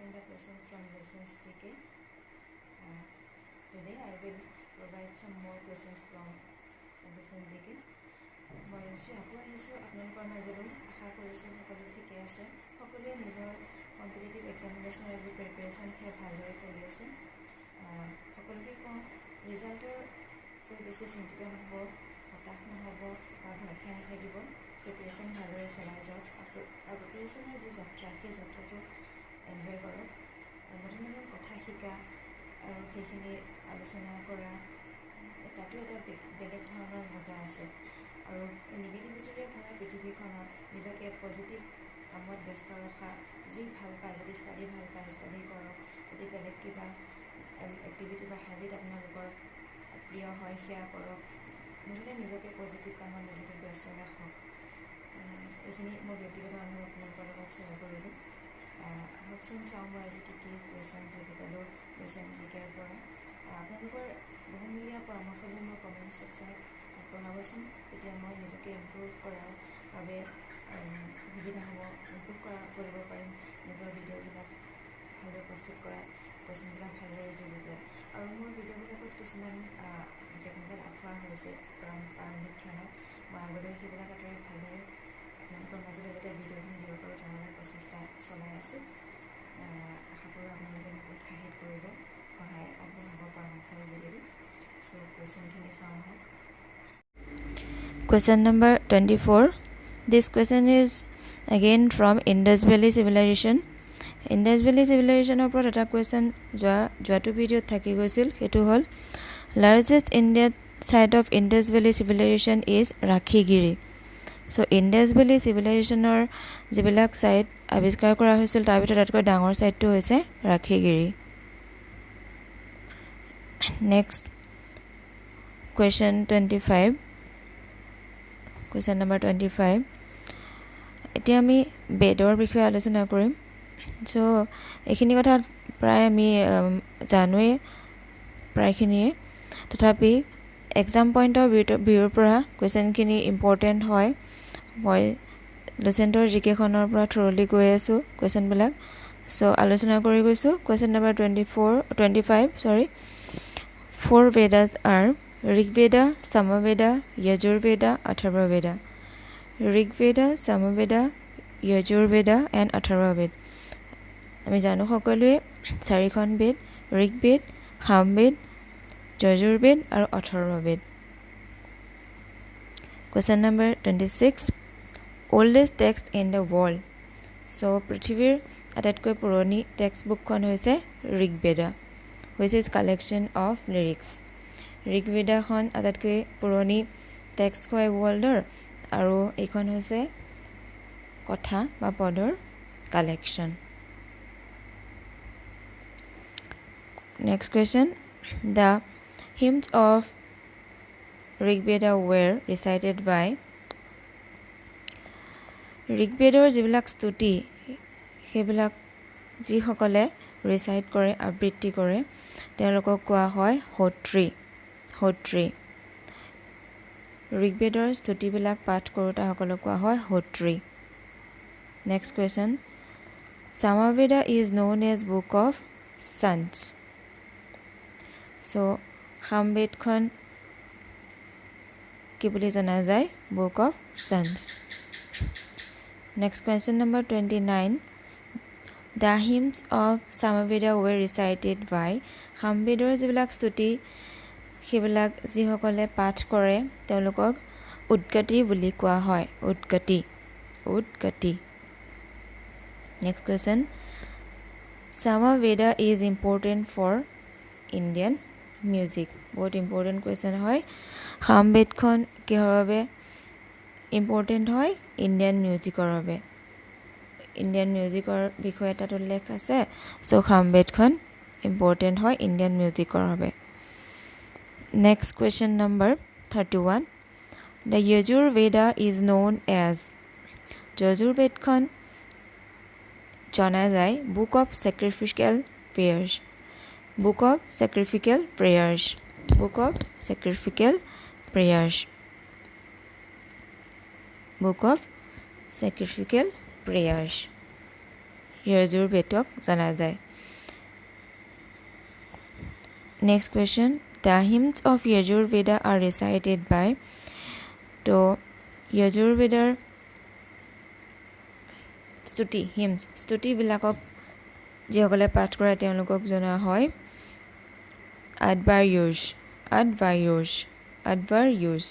Discussing the questions from Lucent GK. Today I will provide some more questions from Lucent GK. মই ৰুচি আকৌ আহিছোঁ আপোনালোকৰ মাজলৈ। আশা কৰিছোঁ সকলো ঠিকে আছে, সকলোৱে নিজৰ কম্পিটিটিভ এক্সামিনেশ্যনৰ যি প্ৰিপেৰেশ্যন সেয়া ভালদৰে কৰি আছে। সকলোকে কওঁ, ৰিজাল্টৰ লৈ বেছি চিন্তিত নহ'ব, হতাশ নহ'ব বা ভয় খাই নাথাকিব। প্ৰিপেৰেশ্যন ভালদৰে চলাই যাওক আৰু প্ৰিপেৰেশ্যনৰ যি যাত্ৰা, সেই যাত্ৰাটো এনজয় কৰক। নতুন নতুন কথা শিকা আৰু সেইখিনি আলোচনা কৰা, তাতো এটা বেলেগ ধৰণৰ মজা আছে। আৰু এই নিগেটিভিটিৰে ভৰা পৃথিৱীখনত নিজকে পজিটিভ কামত ব্যস্ত ৰখা, যি ভাল পায়, যদি ষ্টাডি ভাল পায় ষ্টাডি কৰক, যদি বেলেগ কিবা এক্টিভিটি বা হেবিট আপোনালোকৰ প্ৰিয় হয় সেয়া কৰক। মুঠতে নিজকে পজিটিভ কামত নিজকে ব্যস্ত ৰাখক। এইখিনি মোৰ ব্যক্তিগত অনুভৱ আপোনালোকৰ লগত শ্বেয়াৰ কৰিলোঁ। আহকচোন চাওঁ মই আজি কি কি কুৱেশ্যন যুগুতালোঁ পালোঁ লুচেণ্ট জি কেৰ পৰা। আপোনালোকৰ বহুমূলীয়া পৰামৰ্শবোৰ মই কমেণ্ট ছেকশ্যনত আগবঢ়াবচোন, তেতিয়া মই নিজকে ইম্প্ৰুভ কৰাৰ বাবে সুবিধা হ'ব, ইম্প্ৰুভ কৰিব পাৰিম, নিজৰ ভিডিঅ'বিলাক ভালদৰে প্ৰস্তুত কৰা, কুৱেশ্যনবিলাক ভালদৰে যুগুতোৱা। আৰু মোৰ ভিডিঅ'বিলাকত কিছুমান টেকনিকেল আসোঁৱাহ হৈছে প্ৰাৰম্ভিক ক্ষণত, মই আগলৈ সেইবিলাক আঁতৰাই ভালদৰে আপোনালোকৰ মাজলৈ যাতে ভিডিঅ'খিনি দিব পাৰোঁ তাৰ বাবে প্ৰচেষ্টা চলাই আছোঁ। আশা কৰোঁ আপোনালোকে মোক উৎসাহিত কৰিব, সহায় আগবঢ়াব পৰামৰ্শৰ যোগেদি। চ' কুৱেশ্যনখিনি চাওঁ আহক। Question number 24. This question is again from Indus Valley Civilization. Indus Valley Civilizationৰ ওপৰত এটা কুৱেশ্যন যোৱাটো ভিডিঅ'ত থাকি গৈছিল, সেইটো হ'ল largest Indian site of Indus Valley Civilization is Rakhigarhi. So Indus valley চিভিলাইজেশ্যনৰ যিবিলাক ছাইট আৱিষ্কাৰ কৰা হৈছিল, তাৰ ভিতৰত আটাইতকৈ ডাঙৰ ছাইটটো হৈছে ৰাখীগিৰি। Next question 25, question number 25. এতিয়া আমি বেদৰ বিষয়ে আলোচনা কৰিম। চ' এইখিনি কথা প্ৰায় আমি জানোৱেই প্ৰায়খিনিয়ে, তথাপি এক্সাম পইণ্টৰ ভিউৰ পৰা কুৱেশ্যনখিনি ইম্পৰ্টেণ্ট হয়। মই লুচেণ্টৰ জি কেখনৰ পৰা থৰলি গৈ আছোঁ কুৱেশ্যনবিলাক, চ' আলোচনা কৰি গৈছোঁ। Question number 24, 25, sorry. Four Vedas are Rigveda, Samaveda, Yajurveda, Atharvaveda. Rigveda, Samaveda, Yajurveda and Atharvaveda. আমি জানো সকলোৱে চাৰিখন বেদ, ঋগ্বেদ, সামবেদ, যজুৰ্বেদ আৰু Atharvaveda. Question number 26, oldest text in the world. So পৃথিৱীৰ আটাইতকৈ পুৰণি টেক্সট বুকখন হৈছে Rigveda, which is collection of lyrics. ঋগ্বেদাখন আটাইতকৈ পুৰণি টেক্সট হয় ৱৰ্ল্ডৰ আৰু এইখন হৈছে কথা বা পদৰ collection. Next question, the hymns of Rigveda were recited by. ঋগ্বেদৰ যিবিলাক স্তুতি, সেইবিলাক যিসকলে ৰিচাইট কৰে, আবৃত্তি কৰে, তেওঁলোকক কোৱা হয় হোত্ৰী। হোত্ৰী। ঋগ্বেদৰ স্তুতিবিলাক পাঠ কৰোঁতাসকলক কোৱা হয় হোত্ৰী। Next question, Samaveda is known as book of chants. So সামবেদখন কি বুলি জনা যায়? Book of chants. Next question number 29, the hymns of Samaveda were recited by. সামবেদৰ যিবিলাক স্তুতি, সেইবিলাক যিসকলে পাঠ কৰে তেওঁলোকক উদ্গতি বুলি কোৱা হয়। উদ্গতি, উদ্গতি। Next question, Samaveda is important for Indian music. বহুত ইম্পৰ্টেণ্ট কুৱেশ্যন হয়। সামবেদখন কিহৰ বাবে ইম্পৰ্টেণ্ট হয়? ইণ্ডিয়ান মিউজিকৰ বাবে। ইণ্ডিয়ান মিউজিকৰ বিষয়ে তাত উল্লেখ আছে। চ' সামবেদখন ইম্পৰ্টেণ্ট হয় ইণ্ডিয়ান মিউজিকৰ বাবে। Next question number 31, the Yajurveda is known as. যজুৰ্বেদখন জনা যায় book of sacrificial prayers. Book of sacrificial prayers, book of sacrificial prayers, book of sacrificial prayers. যজুৰ্বেদক জনা যায়। Next question, the hymns of Yajurveda are recited by. তো যজুৰ্বেদৰ স্তুতি, হিমছ, স্তুতিবিলাকক যিসকলে পাঠ কৰে তেওঁলোকক জনোৱা হয় আডবাৰয়ুজ, আডবাৰয়ুজ, আডবাৰয়ুজ,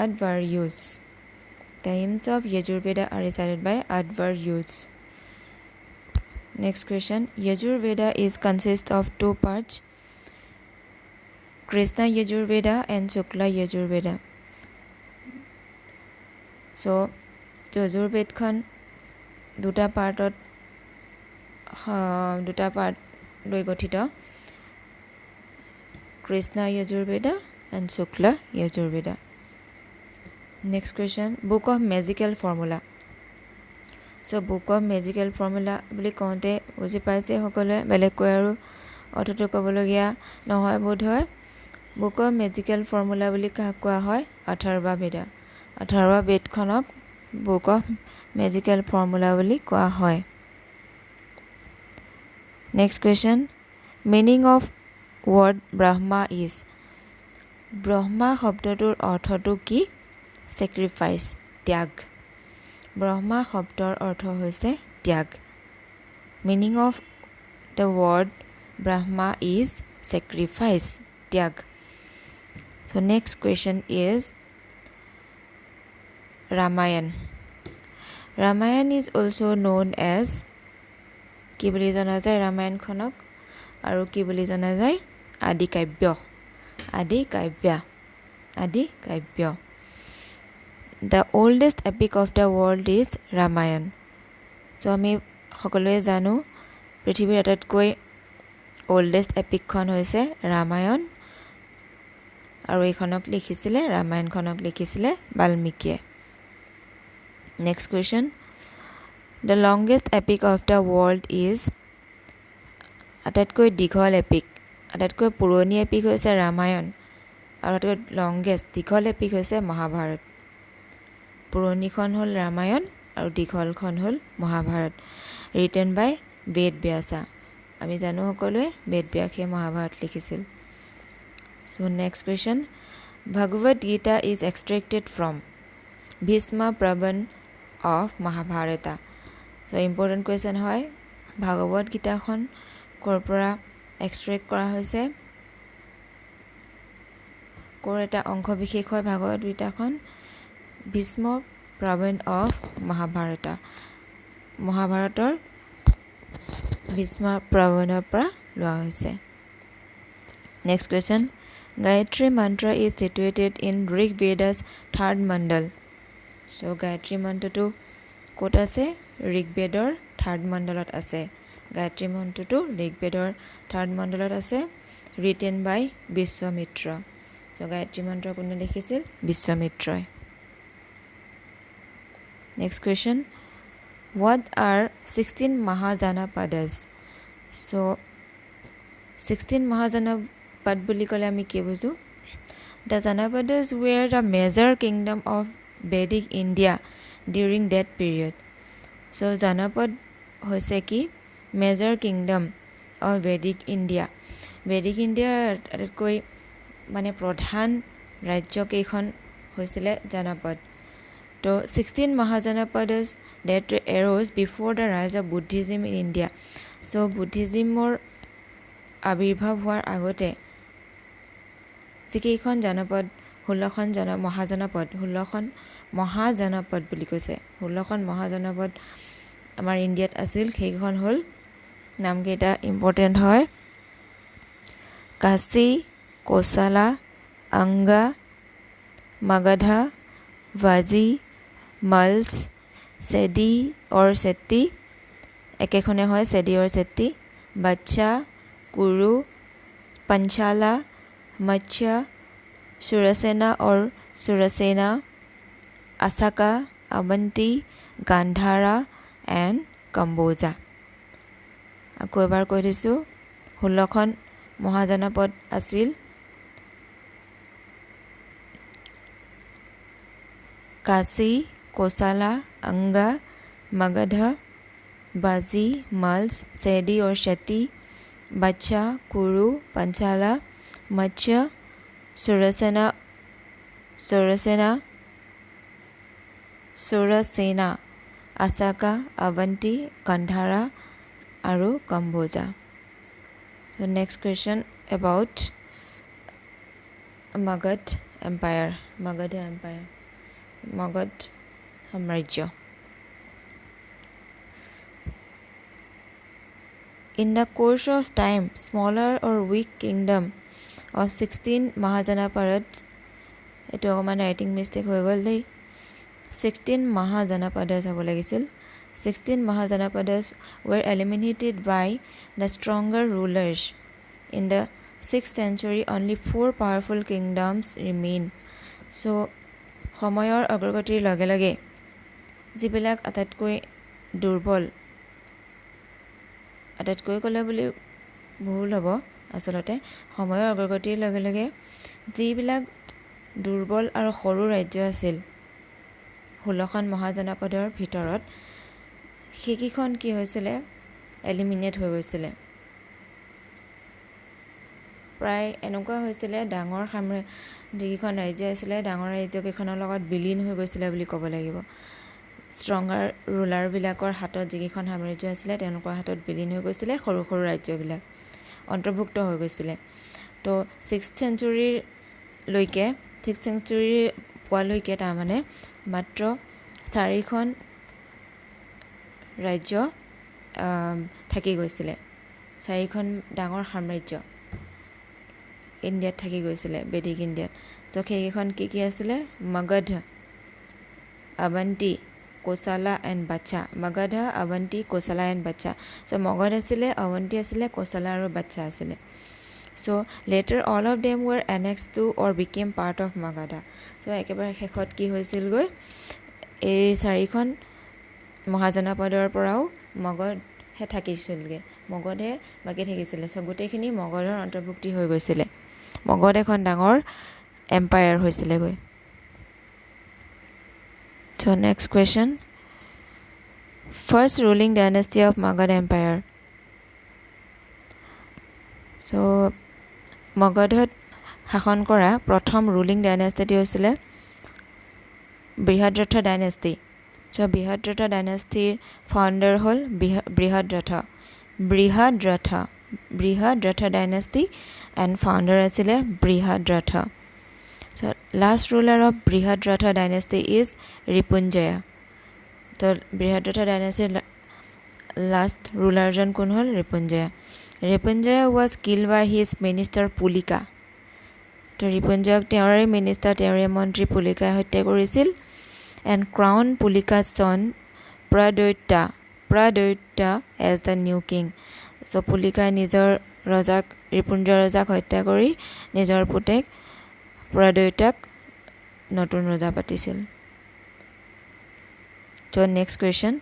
আডবাৰয়ুজ। The hymns of Yajurveda are recited by Adhvaryus. Next question, Yajurveda is consist of two parts, Krishna Yajurveda and Shukla Yajurveda. So যজুৰ্বেদখন দুটা পাৰ্টত, দুটা পাৰ্ট লৈ গঠিত, Krishna Yajurveda and Shukla Yajurveda. Next question, book of magical formula. So book of magical formula বুলি কওঁতে বুজি পাইছে সকলোৱে, বেলেগকৈ আৰু অৰ্থটো ক'বলগীয়া নহয় বোধ হয়। বুক অফ মেজিকেল ফৰ্মুলা বুলি কাক কোৱা হয়? অথৰ্বা বেদা। অথৰ্বা বেদখনক বুক অফ মেজিকেল ফৰ্মুলা বুলি কোৱা হয়। Next question, meaning of word Brahma is. Brahma শব্দটোৰ অৰ্থটো কি? ছেক্ৰিফাইচ, ত্যাগ। ব্ৰহ্মা শব্দৰ অৰ্থ হৈছে ত্যাগ। Meaning of the word Brahma is sacrifice, ত্যাগ। So next question is Ramayana. Ramayana is also known as, কি বুলি জনা যায় ৰামায়ণখনক আৰু কি বুলি জনা যায়? আদিকাব্য, আদিকাব্যা, আদিকাব্য। The oldest epic of the world is Ramayana. So আমি সকলোৱে জানো পৃথিৱীৰ আটাইতকৈ অল্ডেষ্ট এপিকখন হৈছে ৰামায়ণ, আৰু এইখনক লিখিছিলে, ৰামায়ণখনক লিখিছিলে বাল্মীকিয়ে। Next question, the longest epic of the world is. আটাইতকৈ দীঘল এপিক, আটাইতকৈ পুৰণি এপিক হৈছে ৰামায়ণ, আৰু আটাইতকৈ লংগেষ্ট দীঘল এপিক হৈছে মহাভাৰত। পুৰণিখন হ'ল ৰামায়ণ আৰু দীঘলখন হ'ল মহাভাৰত, ৰিটেন বাই বেদ ব্যাসা। আমি জানো সকলোৱে বেদ ব্যাসে মহাভাৰত লিখিছিল। So next question, Bhagavad Gita is extracted from Bhishma Parva of Mahabharata. So important question হয়, ভাগৱত গীতাখন ক'ৰ পৰা এক্সট্ৰেক্ট কৰা হৈছে, ক'ৰ এটা অংশ বিশেষ হয় ভাগৱত গীতাখন? ভীষ্ম পৰ্ব অফ মহাভাৰতা, মহাভাৰতৰ ভীষ্ম পৰ্বৰ পৰা লোৱা হৈছে। Next question, Gayatri Mantra is situated in Rig Veda's third mandala. So Gayatri মন্ত্ৰটো ক'ত আছে? ঋগ্বেদৰ থাৰ্ড মণ্ডলত আছে। গায়ত্ৰী মন্ত্ৰটো ঋগ্বেদৰ থাৰ্ড মণ্ডলত আছে, ৰিটেন বাই বিশ্বামিত্ৰ। চ' গায়ত্ৰী মন্ত্ৰ কোনে লিখিছিল? বিশ্বামিত্ৰই। Next question, what are 16 Mahajanapadas? So 16 Mahajanapad বুলি ক'লে আমি কি বুজোঁ? The Janapadas were the major kingdom of Vedic India during that period. So জনপদ হৈছে কি? Major kingdom of Vedic India. Vedic ইণ্ডিয়াৰ আটাইতকৈ মানে প্ৰধান ৰাজ্যকেইখন হৈছিলে জনপদ। তো 16 Mahajanapadas that arose before the rise of Buddhism in India. So বুদ্ধিজিমৰ আৱিৰ্ভাৱ হোৱাৰ আগতে যিকেইখন জনপদ, 16খন মহাজনপদ, 16খন মহাজনপদ বুলি কৈছে, 16খন মহাজনপদ আমাৰ ইণ্ডিয়াত আছিল। সেইকেইখন হ'ল, নামকেইটা ইম্পৰ্টেণ্ট হয়, কাশী, কোচালা, আংগা, মাগধা, ভাজি, মালছ, চেদি অৰ চেট্টি, একেখনে হয় চেদি অৰ চেট্টি, বাচ্চা, কুৰু, পঞ্চালা, মৎস্য, সুৰসেনা অৰ সুৰসেনা, আছাকা, অৱন্তী, গান্ধাৰা এণ্ড কম্বোজা। আকৌ এবাৰ কৈ দিছোঁ, 16খন মহাজনপদ আছিল। Kashi, কোচালা, আংগা, Magadha, Vajji, Malla, Chedi or Cheti, Vachha, Kuru, Panchala, Matsya, Surasena, Surasena, Surasena, Assaka, Avanti, Gandhara আৰু Kamboja. So next question about Magadha empire, Magadha empire, Magadha সাম্ৰাজ্য। In the course of time, smaller or weak kingdom of 16 Mahajanapadas, এইটো অকণমান writing mistake হৈ গ'ল দেই, 16 Mahajanapadas হ'ব লাগিছিল। 16 Mahajanapadas were eliminated by the stronger rulers. In the 6th century, only 4 powerful kingdoms remain. So, সময়ৰ অগ্ৰগতিৰ লগে লগে যিবিলাক আটাইতকৈ দুৰ্বল, আটাইতকৈ ক'লে বুলি ভুল হ'ব, আচলতে সময়ৰ অগ্ৰগতিৰ লগে লগে যিবিলাক দুৰ্বল আৰু সৰু ৰাজ্য আছিল 16খন মহাজনপদৰ ভিতৰত, সেইকেইখন কি হৈছিলে, এলিমিনেট হৈ গৈছিলে। প্ৰায় এনেকুৱা হৈছিলে, ডাঙৰ যিকেইখন ৰাজ্য আছিলে ডাঙৰ ৰাজ্যকেইখনৰ লগত বিলীন হৈ গৈছিলে বুলি ক'ব লাগিব। ষ্ট্ৰংগাৰ ৰুলাৰবিলাকৰ হাতত যিকেইখন সাম্ৰাজ্য আছিলে তেওঁলোকৰ হাতত বিলীন হৈ গৈছিলে, সৰু সৰু ৰাজ্যবিলাক অন্তৰ্ভুক্ত হৈ গৈছিলে। তো 6th চেঞ্চুৰীলৈকে, 6th century পোৱালৈকে তাৰমানে মাত্ৰ 4খন ৰাজ্য থাকি গৈছিলে, 4খন ডাঙৰ সাম্ৰাজ্য ইণ্ডিয়াত থাকি গৈছিলে, বেদিক ইণ্ডিয়াত। চ' সেইকেইখন কি কি আছিলে? মগধ, অৱন্তী, কোচালা এণ্ড বাচ্চা। মগধ, অৱন্তী, কোচালা এণ্ড বাচ্চা। চ' মগধ আছিলে, অৱন্তী আছিলে, কোচালা আৰু বাচ্চা আছিলে। So later all of them were annex to or became part of Magadha. So একেবাৰে শেষত কি হৈছিলগৈ, এই 4খন মহাজনপদৰ পৰাও মগধহে থাকিছিলগৈ, মগধহে বাকী থাকিছিলে। চ' গোটেইখিনি মগধৰ অন্তৰ্ভুক্তি হৈ গৈছিলে, মগধ এখন ডাঙৰ empire হৈছিলেগৈ। So next question, first ruling dynasty of Magadha empire. So মগধত শাসন কৰা প্ৰথম ৰুলিং ডাইনেষ্টিটো হৈছিলে বৃহদ্ৰথ ডাইনেষ্টি। চ' বৃহদ্ৰথ ডাইনেষ্টিৰ ফাউণ্ডাৰ হ'ল Brihadratha, Brihadratha, Brihadratha dynasty and founder আছিলে Brihadratha. So last ruler of Brihadratha dynasty is Ripunjaya. তো বৃহদ্ৰথ ডাইনেষ্টিৰ লাষ্ট ৰুলাৰজন কোন হ'ল? Ripunjaya. Ripunjaya was kill by his minister Pulika. তো ৰিপুঞ্জয়ক তেওঁৰে মিনিষ্টাৰ, তেওঁৰে মন্ত্ৰী পুলিকাই হত্যা কৰিছিল। And crown Pulika's son Pradyota, Pradyota as the new king. So পুলিকাই নিজৰ ৰজাক, ৰিপুঞ্জয় ৰজাক হত্যা কৰি নিজৰ পুতেক প্ৰদ্যোতাক নতুন ৰজা পাতিছিল। তো next question,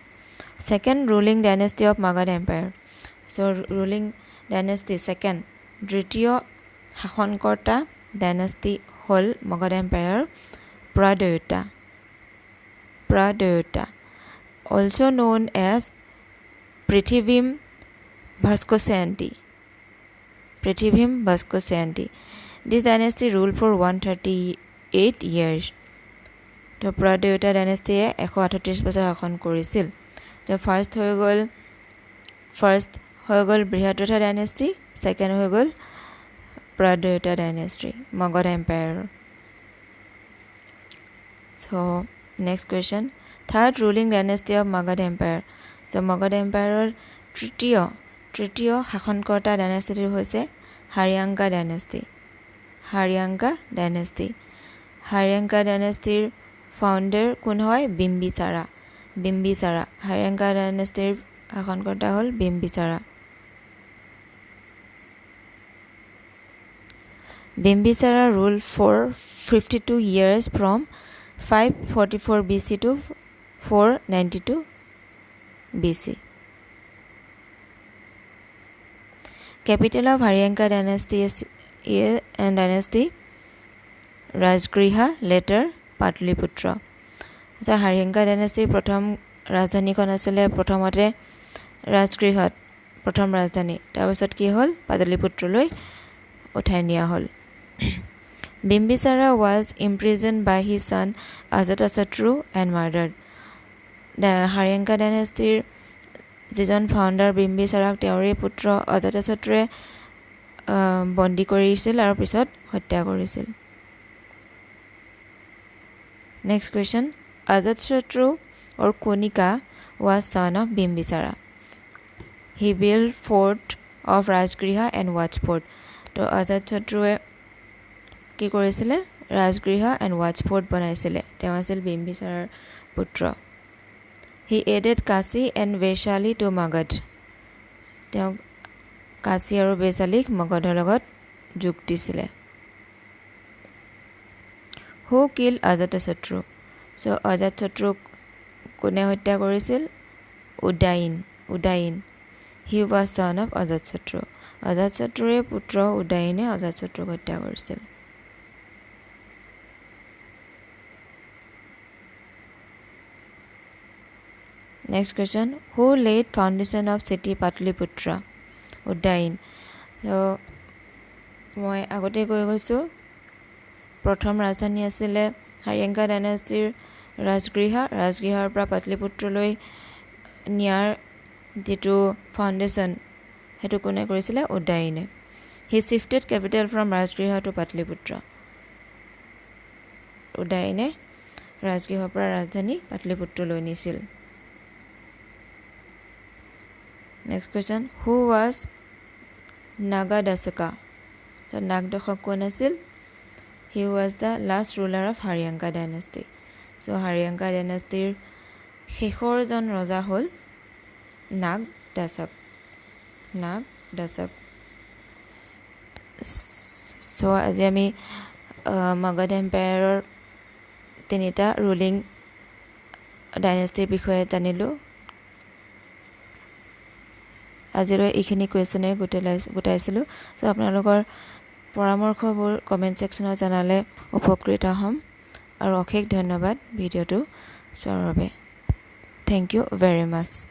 second ruling dynasty of Magadha empire. So ruling dynasty second, দ্বিতীয় শাসনকৰ্তা ডাইনেষ্টি হ'ল Magadha এম্পায়াৰৰ Pradyota, Pradyota, also known as Prithvim Bhaskarsenti, Prithvim Bhaskarsenti. This dynasty rule for 138 years. তো প্ৰদ্যোতা ডাইনেষ্টিয়ে 138 বছৰ শাসন কৰিছিল। তো ফাৰ্ষ্ট হৈ গ'ল বৃহদ্ৰথ ডাইনেষ্টি, ছেকেণ্ড হৈ গ'ল প্ৰদ্যোতা ডাইনেষ্টি মগধ এম্পায়াৰৰ। So next question, third ruling dynasty of Magadha empire. So Magadha এম্পায়াৰৰ তৃতীয় শাসনকৰ্তা ডাইনেষ্টিটো হৈছে হাৰিয়াংকা ডাইনেষ্টি, হাৰিয়াংকা ডাইনেষ্টি। হাৰিয়াংকা ডাইনেষ্টিৰ ফাউণ্ডাৰ কোন হয়? বিম্বিচাৰা, বিম্বিচাৰা। হাৰিয়াংকা ডাইনেষ্টিৰ শাসনকৰ্তা হ'ল Bimbisara. Bimbisara rule for 52 years from 544 BC to 492 BC. Capital of Haryanka dynasty dynasty Rajgriha, later Pataliputra. আচ্ছা, হাৰিয়াংকা ডাইনেষ্টিৰ প্ৰথম ৰাজধানীখন আছিলে প্ৰথমতে ৰাজগৃহত প্ৰথম ৰাজধানী। তাৰপাছত কি হ'ল? পাটলিপুত্ৰলৈ উঠাই নিয়া হ'ল। Bimbisara was imprisoned by his son Ajatashatru and murdered. Haryanka ডাইনেষ্টিৰ যিজন ফাউণ্ডাৰ বিম্বিচাৰাক তেওঁৰে পুত্ৰ অজাতশত্ৰুৱে বন্দী কৰিছিল আৰু পিছত হত্যা কৰিছিল। Next question, Ajatashatru or Konika was son of Bimbisara. He built fort of Rajgriha and watch fort. তো অজাতশত্ৰুৱে কি কৰিছিলে? ৰাজগৃহ এণ্ড ৱাচ ফ'ৰ্ট বনাইছিলে। তেওঁ আছিল বিম্বিচাৰাৰ পুত্ৰ। He added Kashi and Vaishali to Magadha. তেওঁক কাশী আৰু বৈশালীক মগধৰ লগত যোগ দিছিলে। Who kill Ajatashatru? So অজাতশত্ৰুক কোনে হত্যা কৰিছিল? Udayin. Udayin, he was son of Ajatashatru. অজাতশত্ৰুৰে পুত্ৰ উদয়নে অজাতশত্ৰুক হত্যা কৰিছিল। Next question, who laid foundation of city Pataliputra? Udayin. So মই আগতে কৈ গৈছোঁ, প্ৰথম ৰাজধানী আছিলে হাৰিয়াংকা ডাইনেষ্টিৰ ৰাজগৃহ। ৰাজগৃহৰ পৰা পাটলিপুত্ৰলৈ নিয়াৰ যিটো ফাউণ্ডেশ্যন সেইটো কোনে কৰিছিলে? উদয়নে। He shifted capital from Rajgriha to Pataliputra. উদয়নে ৰাজগৃহৰ পৰা ৰাজধানী পাটলিপুত্ৰলৈ নিছিল। Next question, who was Nagadasaka? তো নাগদশক কোন আছিল? He was the last ruler of Haryanka dynasty. So Haryanka ডাইনেষ্টিৰ শেষৰজন ৰজা হ'ল নাগদশক। নাগদশক। চ' আজি আমি মগধ এম্পায়াৰৰ তিনিটা ৰুলিং ডাইনেষ্টিৰ বিষয়ে জানিলোঁ। আজিলৈ এইখিনি কুৱেশ্যনে গোটাইছিলোঁ। চ' আপোনালোকৰ পৰামৰ্শবোৰ কমেণ্ট ছেকশ্যনত জনালে উপকৃত হ'ম আৰু অশেষ ধন্যবাদ ভিডিঅ'টো চোৱাৰ বাবে। Thank you very much.